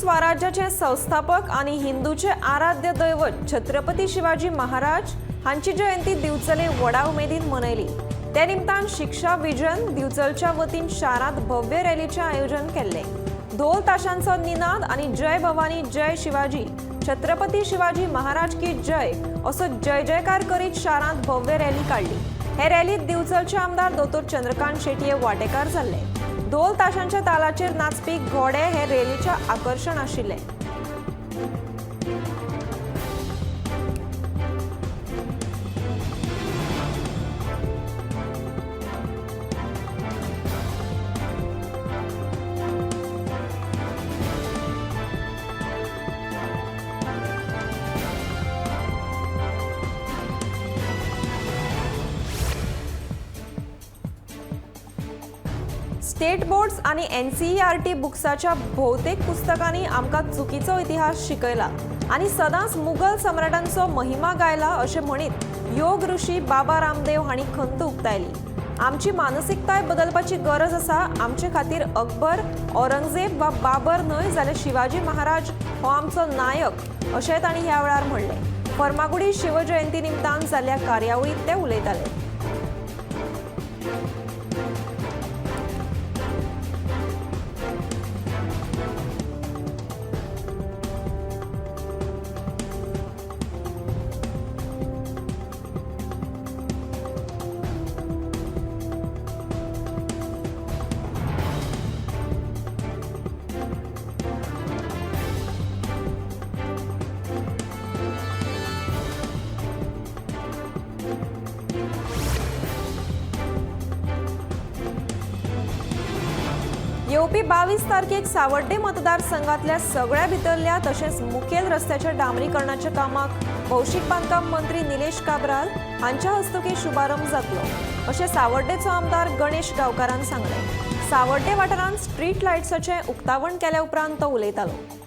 स्वराज्याचे संस्थापक आनी हिंदूचे आराध्य दैवत छत्रपती शिवाजी महाराज हांची जयंती दिवचले व्हडा उमेदीन मनयली। त्या निमतान शिक्षा विजन दिवचलच्या वतीन शारांत भव्य रॅलीचें आयोजन केल्लें। ढोल ताशांचो निनाद आनी जय भवानी जय शिवाजी छत्रपती शिवाजी महाराज की जय असो जय जयकार करीत शारांत भव्य रॅली काडली। हे रॅलीत दिवचलचे आमदार दोतोर चंद्रकांत शेटये वाटेकार जाल्ले। ढोल ताशांच्या तालाचेर नाचपी घोडे हे रॅलीचें आकर्शण आशिल्लें। स्टेट बोर्ड्स आनी एनसीईआरटी बुक्साच्या भोवतेक पुस्तकांनी आमकां चुकीचो इतिहास शिकयला आनी सदांच मुगल सम्राटांचो महिमा गायला अशें म्हणीत योग ऋषी बाबा रामदेव हांणी खंत उक्तायली। आमची मानसिकताय बदलपाची गरज आसा। आमचे खातीर अकबर, औरंगजेब वा बाबर न्हय जाल्यार शिवाजी महाराज हो आमचो नायक अशें तांणी ह्या वेळार म्हणलें। फर्मागुडी शिवजयंती निमतान जाल्ल्या कार्यावळींत ते उलयताले। येवपी 22 तारखेक सावड्डे मतदारसंघातल्या सगळ्या भितरल्या तशेंच मुखेल रस्त्याच्या डांबरीकरणाच्या कामाक भौशीक बांदकाम मंत्री निलेश काब्राल हांच्या हस्तुकीं शुभारंभ जातलो अशें सावड्डेचो आमदार गणेश गांवकारान सांगलें। सावड्डे वाठारांत स्ट्रीट लायट्साचें उक्तावण केल्या उपरांत तो उलयतालो।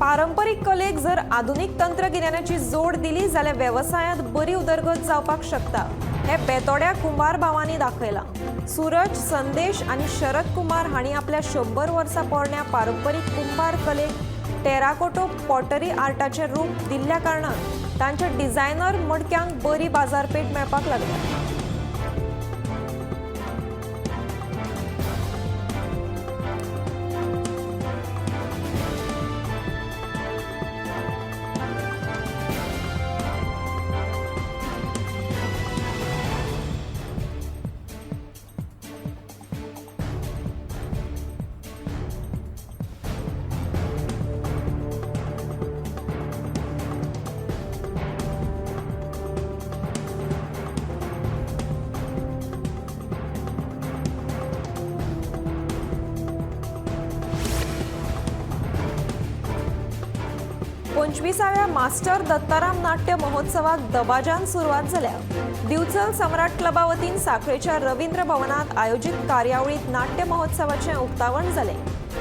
पारंपरिक कलेक जर आधुनिक तंत्रगिन्यानाची जोड दिली जाल्यार वेवसायांत बरी उदरगत जावपाक शकता हे बेतोड्या कुंभार भावांनी दाखयलां। सूरज, संदेश आनी शरद कुमार हांणी आपल्या 100 वर्सां पोरण्या पारंपरीक कुंभार कलेक टेराकोटो पॉटरी आर्टाचें रूप दिल्ल्या कारणान तांच्या डिझायनर मडक्यांक बरी बाजारपेठ मेळपाक लागल्या। पंचवीसाव्या मास्टर दत्ताराम नाट्य महोत्सवाक दबाज्यान सुरवात जाल्या। दिवचल सम्राट क्लबा वतीन साखळेच्या रवींद्र भवनात आयोजित कार्यावळीत नाट्य महोत्सवाचें उक्तावण जालें।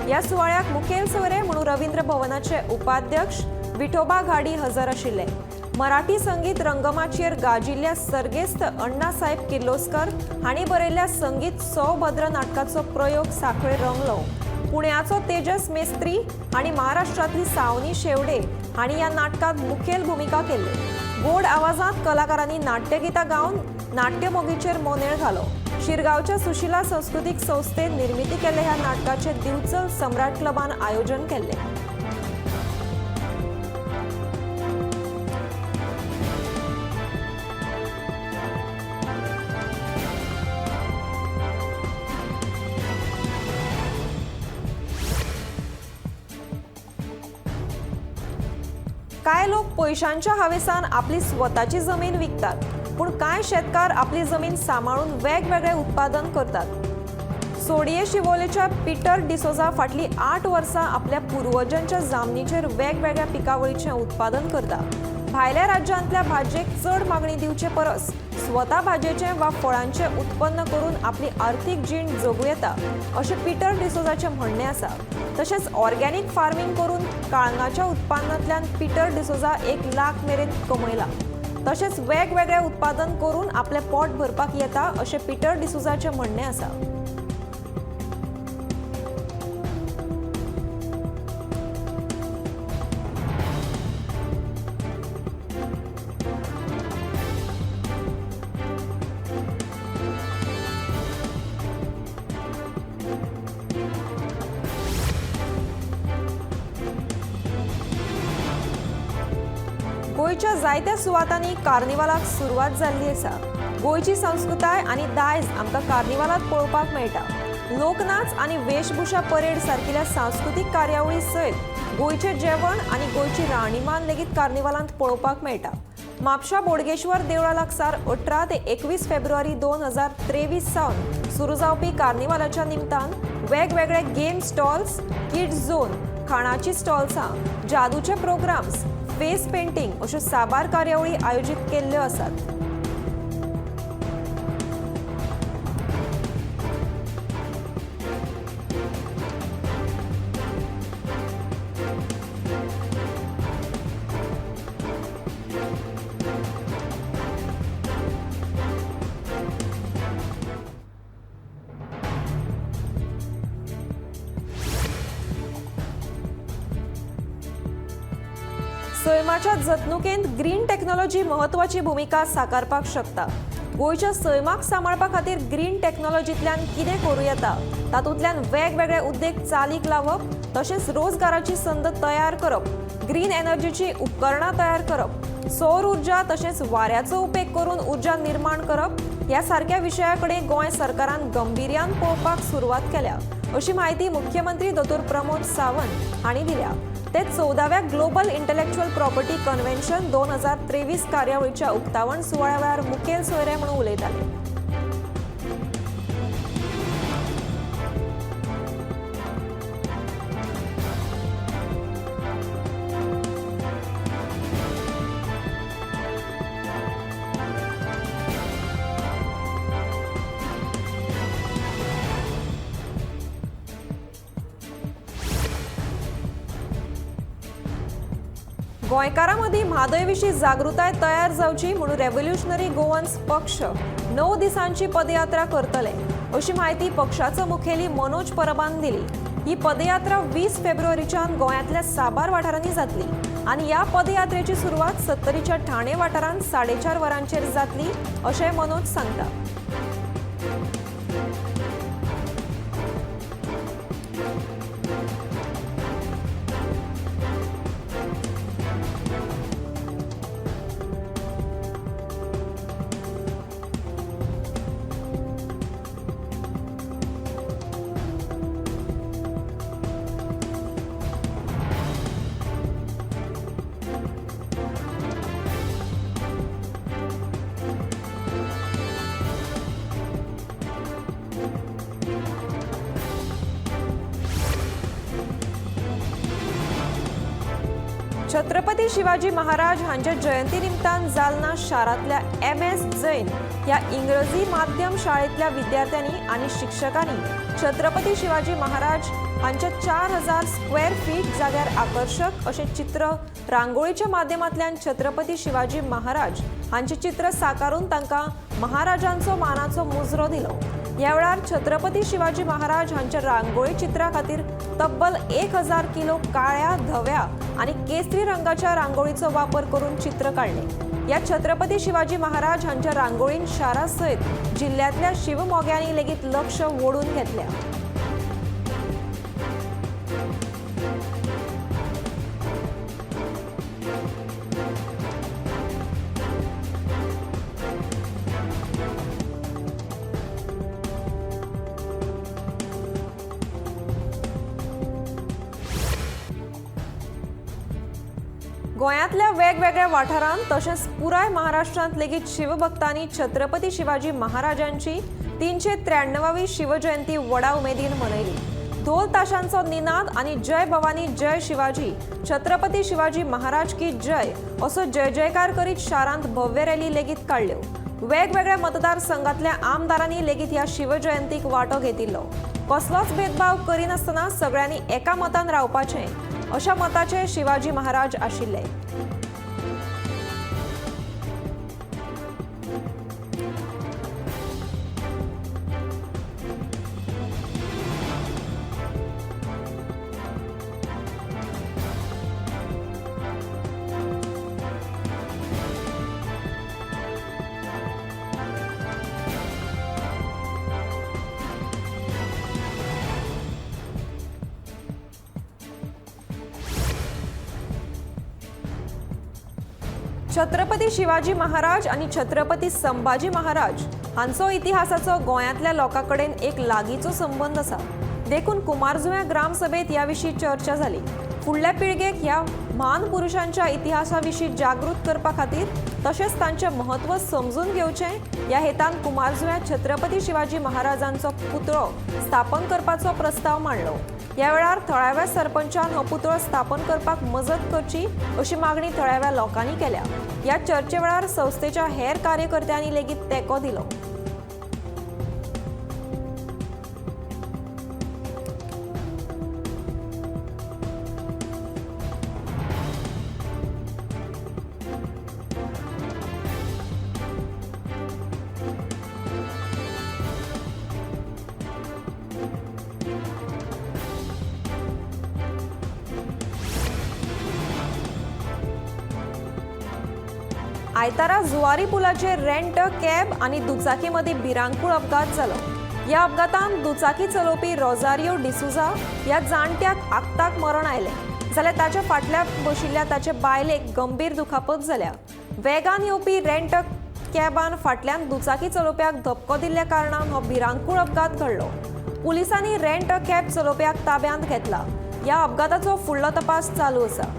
ह्या सुवाळ्याक मुखेल सोयरे म्हणून रवींद्र भवनाचे उपाध्यक्ष विठोबा घाडी हजर आशिल्ले। मराठी संगीत रंगमाचयेर गाजिल्ल्या सर्गेस्त अण्णासाहेब किर्लोस्कर हांणी बरयल्ल्या संगीत सौभद्र नाटकाचो प्रयोग साखळे रंगलो। पुण्याचो तेजस मेस्त्री आनी महाराष्ट्रांतली सावनी शेवडे हांणी ह्या नाटकांत मुखेल भुमिका केल्ली। गोड आवाजांत कलाकारांनी नाट्यगितां गावन नाट्यमोगीचेर मोनेळ घालो। शिरगांवच्या सुशिला सांस्कृतीक संस्थेन निर्मिती केल्ल्या ह्या नाटकाचें दिवचल सम्राट क्लबान आयोजन केल्लें। काय लोक पैशांच्या हावेसान आपली स्वतःची जमीन विकतात, पूण कांय शेतकार आपली जमीन सांबाळून वेगवेगळे उत्पादन करतात. सोडये शिवोलेच्या पिटर डिसोजा फाटलीं 8 वर्सां आपल्या पुर्वजांच्या जमनीचेर वेगवेगळ्या पिकावळीचें उत्पादन करता. भायल्या राज्यांतल्या भाजयेक चड मागणी दिवचे परस स्वता भाजयेचें वा फळांचें उत्पन्न करून आपली आर्थीक जीण जगूं येता अशें पिटर डिसोजाचें म्हणणें आसा. तशेंच ऑर्गेनीक फार्मींग करून काळंगाच्या उत्पन्नांतल्यान पिटर डिसोजा 1 लाख मेरेन कमयला. तशेंच वेगवेगळे उत्पादन करून आपलें पोट भरपाक येता अशें पिटर डिसोजाचें म्हणणें आसा. गोंयच्या जायत्या सुवातांनी कार्निवालाक सुरवात जाल्ली आसा. गोंयची संस्कृताय आनी दायज आमकां कार्निवालांत पळोवपाक मेळटा. लोकनाच आनी वेशभूषा परेड सारकिल्या सांस्कृतीक कार्यावळी सयत गोंयचें जेवण आनी गोंयची राहणीमान लेगीत कार्निवालांत पळोवपाक मेळटा. म्हापशा बोडगेश्वर देवळा लागसार 18 ते 21 फेब्रुवारी 2023 सावन सुरू जावपी कार्निवालाच्या निमतान वेगवेगळे गेम स्टॉल्स, किड्स झोन, खाणाची स्टॉल्सां, जादूचे प्रोग्राम्स, फेस पेंटिंग अश्यो साबार कार्यावळी आयोजीत केल्ल्यो आसात. सैमाच्या जतणुकेंत ग्रीन टेक्नॉलॉजी म्हत्वाची भुमिका साकारपाक शकता. गोंयच्या सैमाक सांबाळपा खातीर ग्रीन टेक्नॉलॉजींतल्यान कितें करूं येता, तातूंतल्यान वेगवेगळे उद्देग चालीक लावप, तशेंच रोजगाराची संद तयार करप, ग्रीन एनर्जीची उपकरणां तयार करप, सौर उर्जा तशेंच वाऱ्याचो उपेग करून उर्जा निर्माण करप ह्या सारक्या विशया कडेन गोंय सरकारान गंभीर्यान पळोवपाक सुरवात केल्या अशी म्हायती मुख्यमंत्री दोतोर प्रमोद सावंत हांणी दिल्या. ते 14व्या ग्लोबल इंटलेक्च्युअल प्रॉपर्टी कन्व्हेन्शन 2023 कार्यावळीच्या उक्तावण सुवाळ्या वेळार मुखेल सोयरे म्हणून उलयताले. गोंयकारां मदीं म्हादय विशीं जागृताय तयार जावची म्हणून रेव्होल्युशनरी गोवन्स पक्ष 9 दिसांची पदयात्रा करतले अशी म्हायती पक्षाचो मुखेली मनोज परबान दिली. ही पदयात्रा 20 फेब्रुवारीच्यान गोंयांतल्या साबार वाठारांनी जातली आनी ह्या पदयात्रेची सुरवात सत्तरीच्या ठाणे वाठारांत 4:30 वरांचेर जातली अशें मनोज सांगता. छत्रपती शिवाजी महाराज हांच्या जयंती निमतान जालना शारांतल्या MS Jain ह्या इंग्रजी माध्यम शाळेंतल्या विद्यार्थ्यांनी आनी शिक्षकांनी छत्रपती शिवाजी महाराज हांच्या 4000 स्क्वेअर फीट जाग्यार आकर्शक अशें चित्र रांगोळीच्या माध्यमांतल्यान छत्रपती शिवाजी महाराज हांचें चित्र साकारून तांकां महाराजांचो मानाचो मुजरो दिलो. ह्या वेळार छत्रपती शिवाजी महाराज हांच्या रांगोळी चित्रा खातीर तब्बल 1000 किलो काळ्या, धव्या आनी केसरी रंगाच्या रांगोळीचो वापर करून चित्र काडले. ह्या छत्रपती शिवाजी महाराज हांच्या रांगोळीन शारा सयत जिल्ल्यांतल्या शिवमोग्यांनी लेगीत लक्ष ओडून घेतल्या. गोंयांतल्या वेगवेगळ्या वाठारांत तशेंच पुराय महाराष्ट्रांत लेगीत शिवभक्तांनी छत्रपती शिवाजी महाराजांची 393वी शिवजयंती व्हडा उमेदीन मनयली. ढोल ताशांचो निनाद आनी जय भवानी जय शिवाजी, छत्रपती शिवाजी महाराज की जय असो जय जयकार करीत शारांत भव्य रॅली लेगीत काडल्यो. वेगवेगळ्या मतदारसंघातल्या आमदारांनी लेगीत ह्या शिवजयंतीक वांटो घेतिल्लो. कसलोच भेदभाव करिनासतना सगळ्यांनी एका मतान रावपाचें अशा मताचे शिवाजी महाराज आशिल्ले. छत्रपती शिवाजी महाराज आनी छत्रपती संभाजी महाराज हांचो इतिहासाचो गोंयांतल्या लोकां कडेन एक लागींचो संबंद आसा. देखून कुमारजुव्यां ग्रामसभेत ह्या विशीं चर्चा जाली. फुडल्या पिळगेक ह्या म्हान पुरुशांच्या इतिहासा विशीं जागृत करपा खातीर तशेंच तांचें म्हत्व समजून घेवचें ह्या हेतान कुमारजुव्यां छत्रपती शिवाजी महाराजांचो पुतळो स्थापन करपाचो प्रस्ताव मांडलो. ह्या वेळार थळाव्या सरपंचान हो पुतळो स्थापन करपाक मजत करची अशी मागणी थळाव्या लोकांनी केल्या. ह्या चर्चे वेळार संस्थेच्या हेर कार्यकर्त्यांनी लेगीत तेंको दिलो. आयतारा जुवारी पुलाचेर रेंट कॅब आनी दुचाकी मदीं भिरांकूळ अपघात जालो. ह्या अपघातान दुचाकी चलोवपी रोजारियो डिसुजा ह्या जाणट्याक आक्ताक मरण आयलें, जाल्यार ताच्या फाटल्या बशिल्ल्या ताचे बायलेक गंभीर दुखापत जाल्या. वेगान येवपी रेंट कॅबान फाटल्यान दुचाकी चलोवप्याक धपको दिल्ल्या कारणान हो भिरांकूळ अपघात घडलो. पुलिसांनी रेंट कॅब चलोवप्याक ताब्यांत घेतला. ह्या अपघाताचो फुडलो तपास चालू आसा.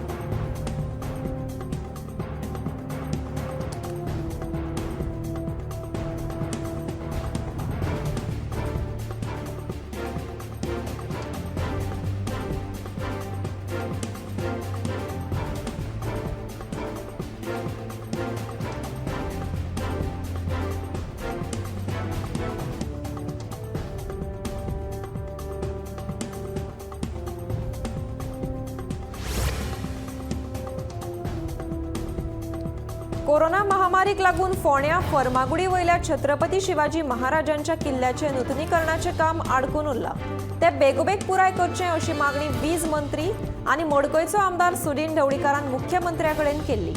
कोरोना महामारीक लागून फोंड्या फर्मागुडी वयल्या छत्रपती शिवाजी महाराजांच्या किल्ल्याचे नुतनीकरणाचे काम आडकून उरलां. ते बेगोबेग पुराय करचें अशी मागणी वीज मंत्री आनी मडकयचो आमदार सुदिन ढवळीकारान मुख्यमंत्र्या कडेन केल्ली.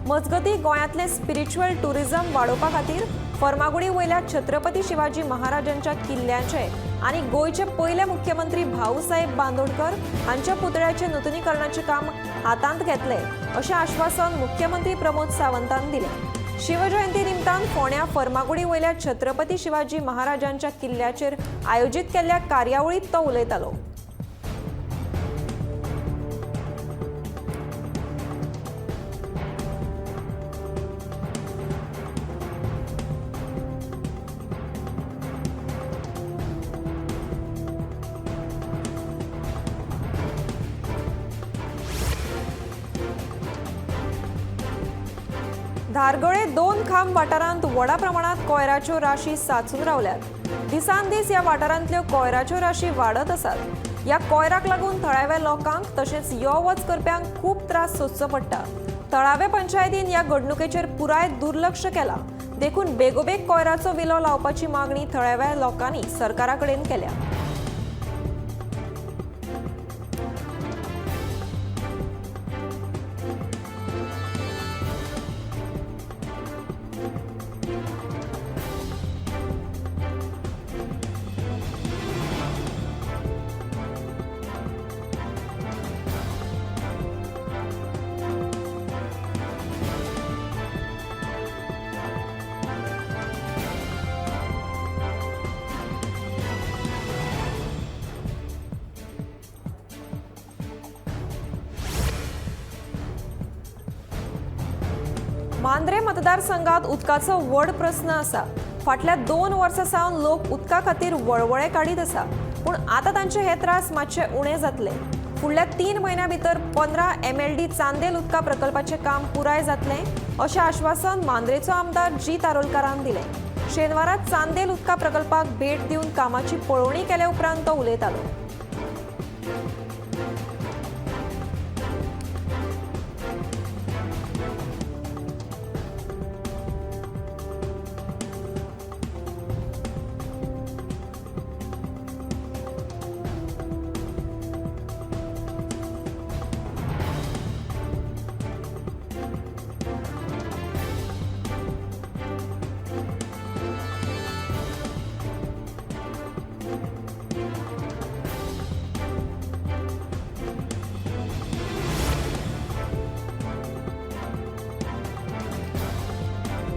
मजगतीं गोंयांतलें स्पिरिच्युअल टुरिझम वाडोवपा खातीर फर्मागुडी वयल्या छत्रपती शिवाजी महाराजांच्या किल्ल्याचे आनी गोंयचे पयले मुख्यमंत्री भाऊसाहेब बांदोडकर हांच्या पुतळ्याचे नुतनीकरणाचे काम हातांत घेतले अशें आश्वासन मुख्यमंत्री प्रमोद सावंतान दिलें. शिवजयंती निमतान फोंड्या फर्मागुडी वयल्या छत्रपती शिवाजी महाराजांच्या किल्ल्याचेर आयोजीत केल्ल्या कार्यावळींत तो उलयतालो. धारगळे दोन खांब वाठारांत व्हडा प्रमाणात कोयराच्यो राशी साचून रावल्यात. दिसान दीस ह्या वाठारांतल्यो कोयराच्यो राशी वाडत आसात. ह्या कोयराक लागून थळाव्या लोकांक तशेंच यो वच करप्यांक खूब त्रास सोंसचो पडटा. थळाव्या पंचायतीन ह्या घडणुकेचेर पुराय दुर्लक्ष केलां. देखून बेगोबेग कोयराचो विलो लावपाची मागणी थळाव्या लोकांनी सरकारा कडेन केल्या. मांद्रे मतदारसंघात उदकाचो व्हड प्रस्न आसा. फाटल्या 2 वर्सां सावन लोक उदका खातीर वळवळे काडीत आसा, पूण आतां तांचे हे त्रास मातशे उणे जातले. फुडल्या 3 म्हयन्यां भितर 15 MLD Chandel उदका प्रकल्पाचें काम पुराय जातलें अशें आश्वासन मांद्रेचो आमदार जीत आरोलकारान दिलें. शेनवारा चांदेल उदका प्रकल्पाक भेट दिवन कामाची पळोवणी केले उपरांत तो उलयतालो.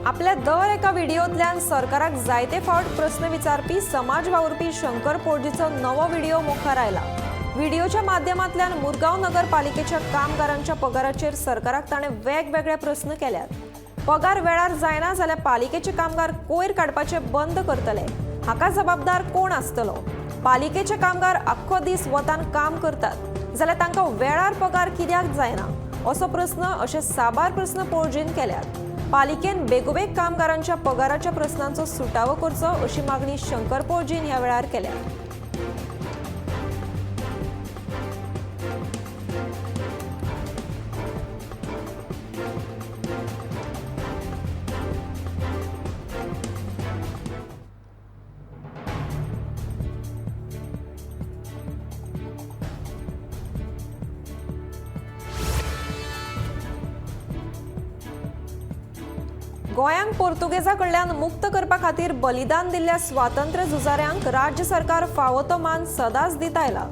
आपल्या दर एका व्हिडिओंतल्यान सरकाराक जायते फावट प्रस्न विचारपी समाज वावुरपी शंकर पोळजीचो नवो व्हिडिओ मुखार आयला. व्हिडिओच्या माध्यमांतल्यान मुरगांव नगरपालिकेच्या कामगारांच्या पगाराचेर सरकाराक ताणें वेगवेगळे प्रस्न केल्यात. पगार वेळार जायना जाल्यार पालिकेचे कामगार कोयर काडपाचे बंद करतले, हाका जबाबदार कोण आसतलो? पालिकेचे कामगार आख्खो दीस वतान काम करतात जाल्यार तांकां वेळार पगार कित्याक जायना असो प्रस्न अशे साबार प्रस्न पोळजीन केल्यात. पालिकेन बेगोबेग कामगारांच्या पगाराच्या प्रस्नांचो सुटावो करचो अशी मागणी शंकर पोळजीन ह्या वेळार केल्या. गोंयांक पोर्तुगेजा कडल्यान मुक्त करपा खातीर बलिदान दिल्ल्या स्वातंत्र्य झुजाऱ्यांक राज्य सरकार फावो तो मान सदांच दित आयला.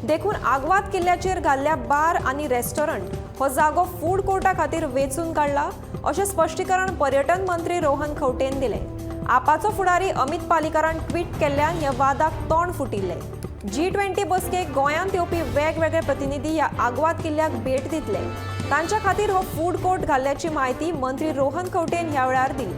देखून आगवाद किल्ल्याचेर घाल्ल्या बार आनी रेस्टॉरंट हो जागो फूड कोर्टा खातीर वेंचून काडला अशें स्पश्टीकरण पर्यटन मंत्री रोहन खंवटेन दिलें. आपाचो फुडारी अमित पालिकारान ट्वीट केल्ल्यान ह्या वादाक तोंड फुटिल्लें. G20 बसकेक गोंयांत येवपी वेगवेगळे प्रतिनिधी ह्या आगवाद किल्ल्याक भेट दितले. तांच्या खातीर हो फूड कोर्ट घाल्ल्याची म्हायती मंत्री रोहन खंवटेन ह्या वेळार दिली.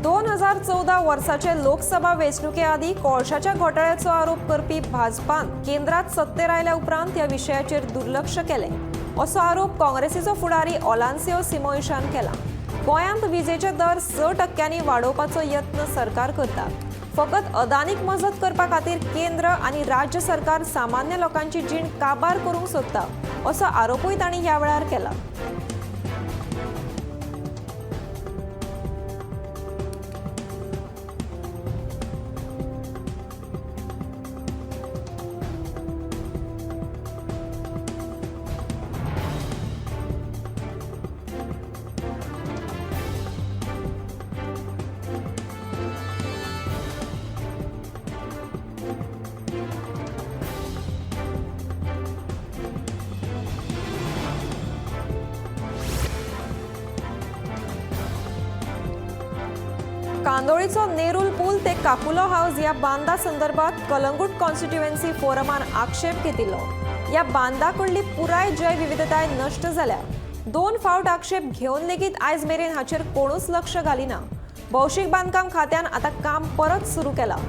दोन 2014 वर्साचे लोकसभा वेंचणुके आदीं कोळशाच्या घोटाळ्याचो आरोप करपी भाजपान केंद्रात सत्तेर आयल्या उपरांत ह्या विशयाचेर दुर्लक्ष केलें असो आरोप काँग्रेसीचो फुडारी ओलान्सियो सिमोइशान केला. गोंयांत विजेचे दर 6% वाडोवपाचो यत्न सरकार करता. फकत अदानीक मजत करपा खातीर केंद्र आनी राज्य सरकार सामान्य लोकांची जीण काबार करूंक सोदता असो आरोपूय तांणी ह्या वेळार केला. कांदोळीचो नेरूल पूल ते काकुलो हावज ह्या बांदा संदर्भात कलंगूट कॉन्स्टिट्युएन्सी फोरमान आक्षेप घेतिल्लो. ह्या बांदा कडली पुराय जैवविविधताय नश्ट जाल्या. 2 फावट आक्षेप घेवन लेगीत आयज मेरेन हाचेर कोणूच लक्ष घालिना. भौशीक बांदकाम खात्यान आतां काम परत सुरू केलां.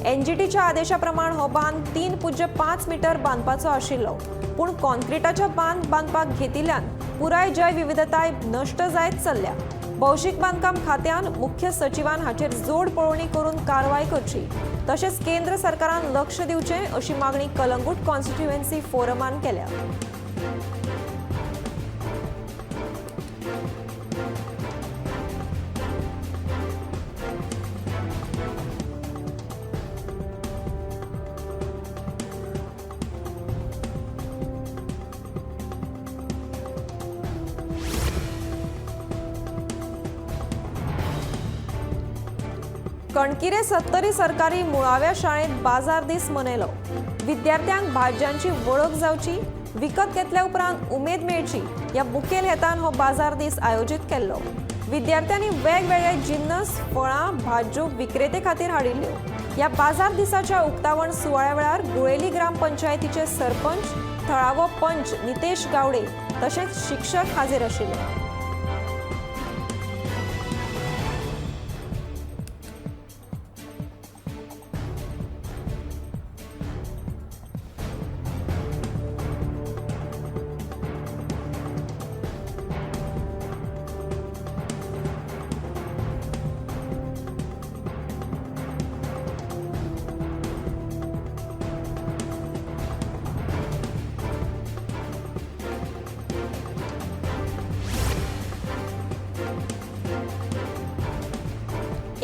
एनजीटीच्या आदेशा प्रमाण हो बांद 3.5 मीटर बांदपाचो आशिल्लो, पूण कॉन्क्रिटाचो बांद बांदपाक घेतिल्ल्यान पुराय जैवविविधताय नश्ट जायत चल्ल्या. भौशीक बांदकाम खात्यान मुख्य सचिवान हाचेर जोड पळोवणी करून कारवाय करची, तशेंच केंद्र सरकारान लक्ष दिवचें अशी मागणी कलंगूट कॉन्स्टिट्युएन्सी फोरमान केल्या. कणकिरे सत्तरी सरकारी मुळाव्या शाळेत बाजार दीस मनयलो. विद्यार्थ्यांक भाजयांची वळख जावची, विकत घेतल्या उपरांत उमेद मेळची ह्या मुखेल हेतान हो बाजार दीस आयोजीत केल्लो. विद्यार्थ्यांनी वेगवेगळे जिन्नस, फळां, भाजयो विक्रेते खातीर हाडिल्ल्यो. ह्या बाजार दिसाच्या उक्तावण सुवाळ्या वेळार गुळेली ग्रामपंचायतीचे सरपंच, थळावो पंच नितेश गावडे तशेंच शिक्षक हाजीर आशिल्ले.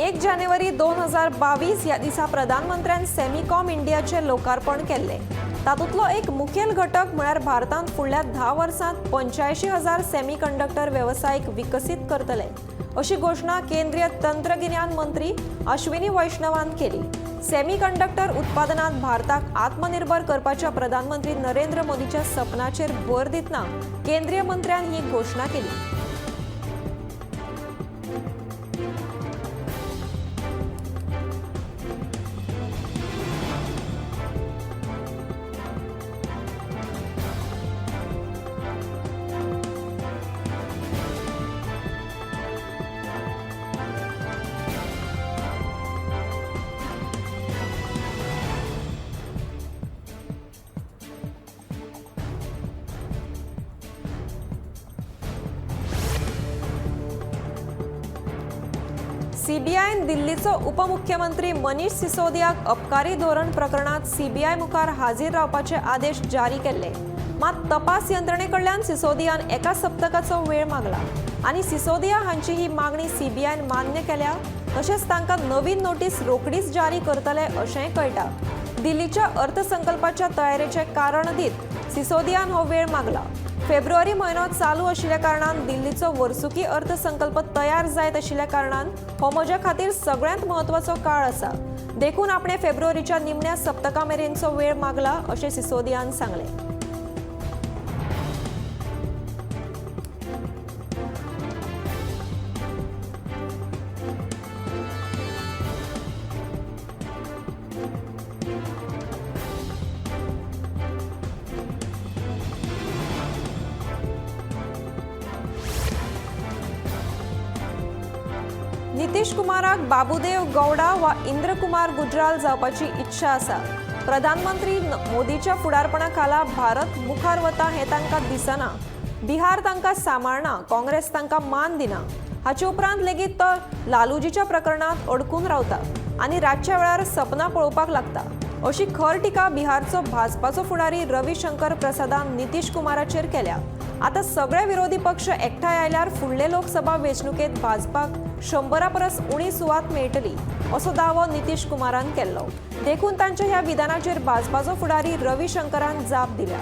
एक जानेवारी 2022 ह्या दिसा प्रधानमंत्र्यान सेमिकॉम इंडियाचें लोकार्पण केल्लें. तातूंतलो एक मुखेल घटक म्हळ्यार भारतांत फुडल्या 10 वर्सांत 85,000 सेमीकंडक्टर वेवसायीक विकसीत करतले अशी घोशणा केंद्रीय तंत्रगिन्यान मंत्री अश्विनी वैष्णवान केली. सेमीकंडक्टर उत्पादनात भारताक आत्मनिर्भर करपाच्या प्रधानमंत्री नरेंद्र मोदीच्या सपनाचेर भर दितना केंद्रीय मंत्र्यान ही घोशणा केली. सीबीआयन दिल्लीचो उपमुख्यमंत्री मनीष सिसोदियाक अबकारी धोरण प्रकरणात सीबीआय मुखार हाजीर रावपाचे आदेश जारी केल्ले. मात तपास यंत्रणे कडल्यान सिसोदियान एका सप्तकाचो वेळ मागला आनी सिसोदिया हांची ही मागणी सीबीआयन मान्य केल्या. तशेंच तांकां नवीन नोटीस रोखडीच जारी करतले अशेंय कळटा. दिल्लीच्या अर्थसंकल्पाच्या तयारेचें कारण दीत सिसोदियान हो वेळ मागला. फेब्रुवारी म्हयनो चालू आशिल्ल्या कारणान दिल्लीचो वर्सुकी अर्थसंकल्प तयार जायत आशिल्ल्या कारणान हो म्हज्या खातीर सगळ्यांत म्हत्वाचो काळ आसा, देखून आपणे फेब्रुवारीच्या निमण्या सप्तका मेरेनचो वेळ मागला अशें सिसोदियान सांगलें. नितीश कुमाराक बाबूदेव गौडा वा इंद्रकुमार गुजराल जावपाची इच्छा आसा. प्रधानमंत्री मोदीच्या फुडारपणा खाला भारत मुखार वता हें तांकां दिसना. बिहार तांकां सांबाळना, काँग्रेस तांकां मान दिना. हाचे उपरांत लेगीत तो लालूजीच्या प्रकरणांत अडकून रावता आनी रातच्या वेळार सपनां पळोवपाक लागता अशी खर टिका बिहारचो भाजपाचो फुडारी रविशंकर प्रसादान नितीश कुमाराचेर केल्या. आतां सगळे विरोधी पक्ष एकठांय आयल्यार फुडले लोकसभा वेंचणुकेंत भाजपाक 100 परस उणी सुवात मेळटली असो दावो नितीश कुमारान केल्लो. देखून तांच्या ह्या विधानाचेर भाजपाचो फुडारी रविशंकरान जाप दिल्या.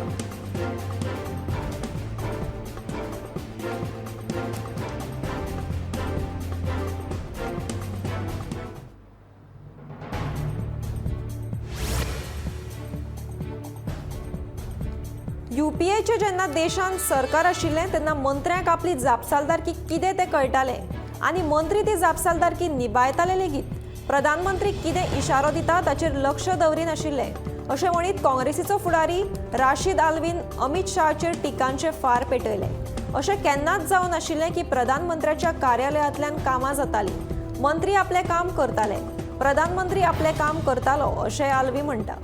यूपीएचे जेन्ना देशांत सरकार आशिल्लें तेन्ना मंत्र्यांक आपली जापसालदारकी कितें तें कळटालें आनी मंत्री ती जापसालदारकी निभायताले लेगीत. प्रधानमंत्री कितें इशारो दिता ताचेर लक्ष दवरिनाशिल्ले अशें म्हणीत काँग्रेसीचो फुडारी राशीद आल्वीन अमित शहाचेर टिकांचे फार पेटयले. अशें केन्नाच जावं नाशिल्लें की प्रधानमंत्र्याच्या कार्यालयांतल्यान कामां जातालीं, मंत्री आपलें काम करताले, प्रधानमंत्री आपलें काम करतालो अशें आल्वी म्हणटा.